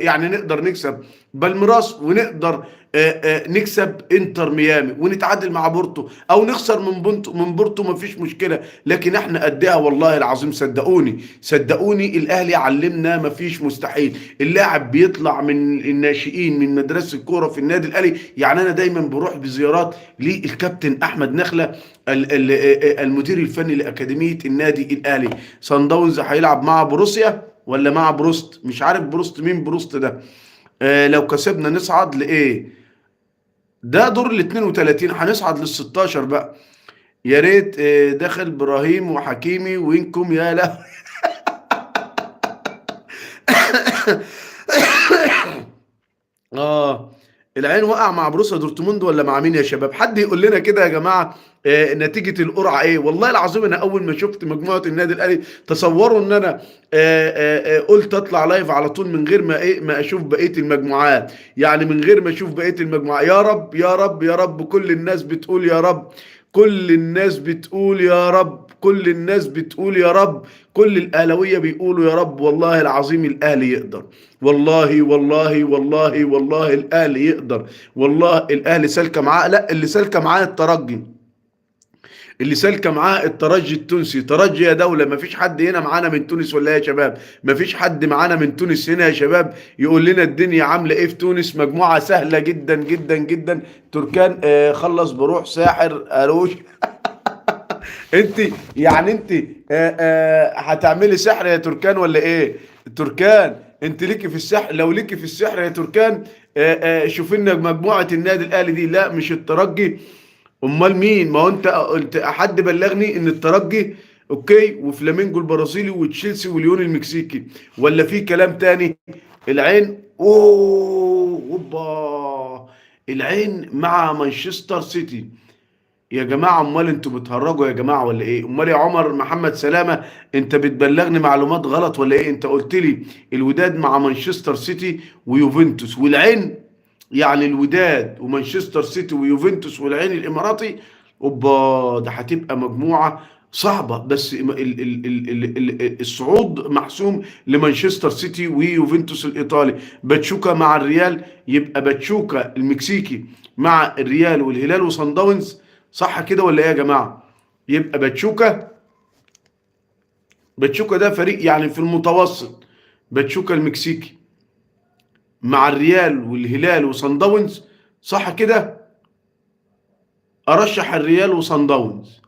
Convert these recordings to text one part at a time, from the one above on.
يعني نقدر نكسب بالميراس، ونقدر نكسب انتر ميامي، ونتعادل مع بورتو او نخسر من بورتو، مفيش مشكلة. لكن احنا قدها والله العظيم، صدقوني صدقوني، الاهلي علمنا مفيش مستحيل. اللاعب بيطلع من الناشئين من مدرسه الكورة في النادي الاهلي. يعني انا دايما بروح بزيارات للكابتن احمد نخله المدير الفني لاكاديميه النادي الاهلي. صن داونز هيلعب مع بروسيا ولا مع بروست؟ مش عارف بروست مين، بروست ده لو كسبنا نصعد لايه؟ ده دور ال 32، هنصعد لل 16 بقى. يا ريت دخل ابراهيم وحكيمي، وينكم يا له. العين وقع مع بروسيا دورتموند ولا مع مين يا شباب؟ حد يقول لنا كده يا جماعة نتيجة القرعة ايه؟ والله العظيم انا اول ما شفت مجموعة النادي الاهلي تصوروا ان انا قلت اطلع live على طول من غير ما ايه، ما اشوف بقية المجموعات، يعني من غير ما اشوف بقية المجموعات. يا رب يا رب يا رب، كل الناس بتقول يا رب، كل الناس بتقول يا رب، كل الناس بتقول يا رب، كل الاهلاوية بيقولوا يا رب. والله العظيم الاهلي يقدر، والله والله والله والله الاهلي يقدر، والله الاهلي سالكة معاه. لا، اللي سالكة معاه الترجي، اللي سالكة معاه الترجي التونسي. ترجي يا دولة، ما فيش حد هنا معانا من تونس ولا يا شباب؟ ما فيش حد معانا من تونس هنا يا شباب يقول لنا الدنيا عامله ايه في تونس؟ مجموعة سهلة جدا جدا جدا. تركان خلص بروح ساحر اروش. انت يعني انت هتعملي سحر يا تركان ولا ايه؟ تركان انت ليكي في السحر؟ لو ليكي في السحر يا تركان شوفي لنا مجموعة النادي الاهلي دي. لا مش الترجي، امال مين؟ ما هو انت قلت، حد بلغني ان الترجي okay، وفلامينجو البرازيلي وتشيلسي وليون المكسيكي، ولا في كلام تاني؟ العين، اوه اوبا، العين مع مانشستر سيتي يا جماعة. امال انتوا بتهرجوا يا جماعة ولا ايه؟ امال يا عمر محمد سلامه انت بتبلغني معلومات غلط ولا ايه؟ انت قلت لي الوداد مع مانشستر سيتي ويوفنتوس والعين، يعني الوداد ومانشستر سيتي ويوفنتوس والعين الاماراتي. اوبا، ده هتبقى مجموعة صعبة، بس الصعود محسوم لمانشستر سيتي ويوفنتوس الايطالي. باتشوكا مع الريال، يبقى باتشوكا المكسيكي مع الريال والهلال وصن داونز، صح كده ولا ايه يا جماعة؟ يبقى باتشوكا، باتشوكا ده فريق يعني في المتوسط، باتشوكا المكسيكي مع الريال والهلال وصن داونز، صح كده؟ ارشح الريال وصن داونز،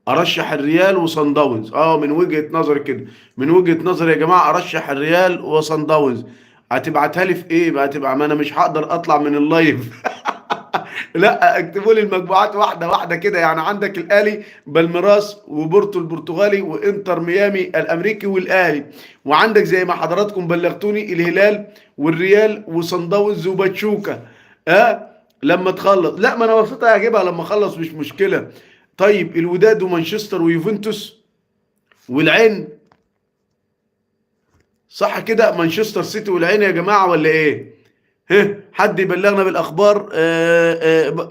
ارشح الريال وصن داونز. من وجهة نظري كده، من وجهة نظري يا جماعة ارشح الريال وصن داونز. هتبعتها لي في ايه بقى؟ تبقى ما انا مش هقدر اطلع من ال live. لا اكتبوا لي المجموعات واحدة واحدة كده. يعني عندك الاهلي بالميراس وبورتو البرتغالي وانتر ميامي الامريكي والاهلي، وعندك زي ما حضراتكم بلغتوني الهلال والريال وصن داونز وباتشوكا. لما تخلص، لا ما انا وصلتها هجيبها لما اخلص مش مشكلة. طيب الوداد ومانشستر ويوفنتوس والعين، صح كده؟ مانشستر سيتي والعين يا جماعة ولا ايه؟ ها حد يبلغنا بالاخبار.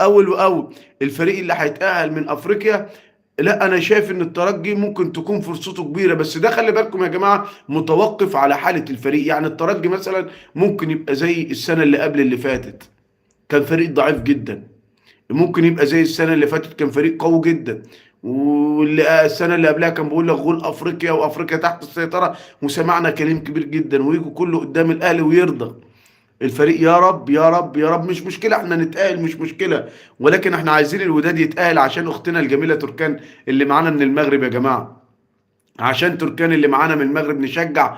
اول واول الفريق اللي هيتاهل من افريقيا. لا انا شايف ان الترجي ممكن تكون فرصته كبيرة، بس ده خلي بالكم يا جماعة متوقف على حاله الفريق. يعني الترجي مثلا ممكن يبقى زي السنة اللي قبل اللي فاتت كان فريق ضعيف جدا، ممكن يبقى زي السنة اللي فاتت كان فريق قوي جدا، واللي السنة اللي قبلها كان بيقول لك غول افريقيا وافريقيا تحت السيطرة، وسمعنا كلام كبير جدا، ويجوا كله قدام الاهلي ويرضى الفريق. يا رب يا رب يا رب، مش مشكلة احنا نتأهل مش مشكلة، ولكن احنا عايزين الوداد يتأهل عشان اختنا الجميلة تركان اللي معانا من المغرب يا جماعة، عشان تركان اللي معانا من المغرب نشجع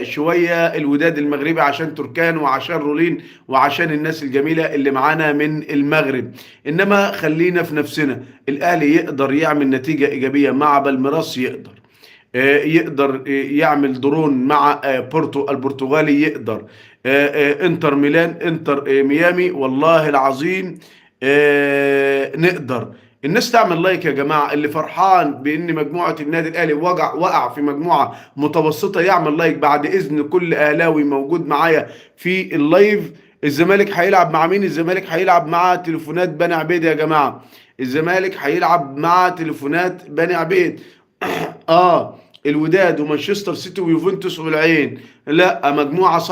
شوية الوداد المغربي عشان تركان وعشان رولين وعشان الناس الجميلة اللي معانا من المغرب. انما خلينا في نفسنا، الاهلي يقدر يعمل نتيجة ايجابية مع بالميراس، يقدر يقدر يعمل draw مع بورتو البرتغالي، يقدر انتر ميلان، انتر ميامي، والله العظيم نقدر. الناس تعمل like يا جماعة، اللي فرحان بان مجموعة النادي الاهلي وقع في مجموعة متوسطه يعمل like بعد اذن كل اهلاوي موجود معايا في ال live. الزمالك هيلعب مع مين؟ الزمالك هيلعب مع تليفونات بني عبيد يا جماعة، الزمالك هيلعب مع تليفونات بني عبيد. الوداد ومانشستر سيتي ويوفنتوس والعين، لا مجموعة صعبة.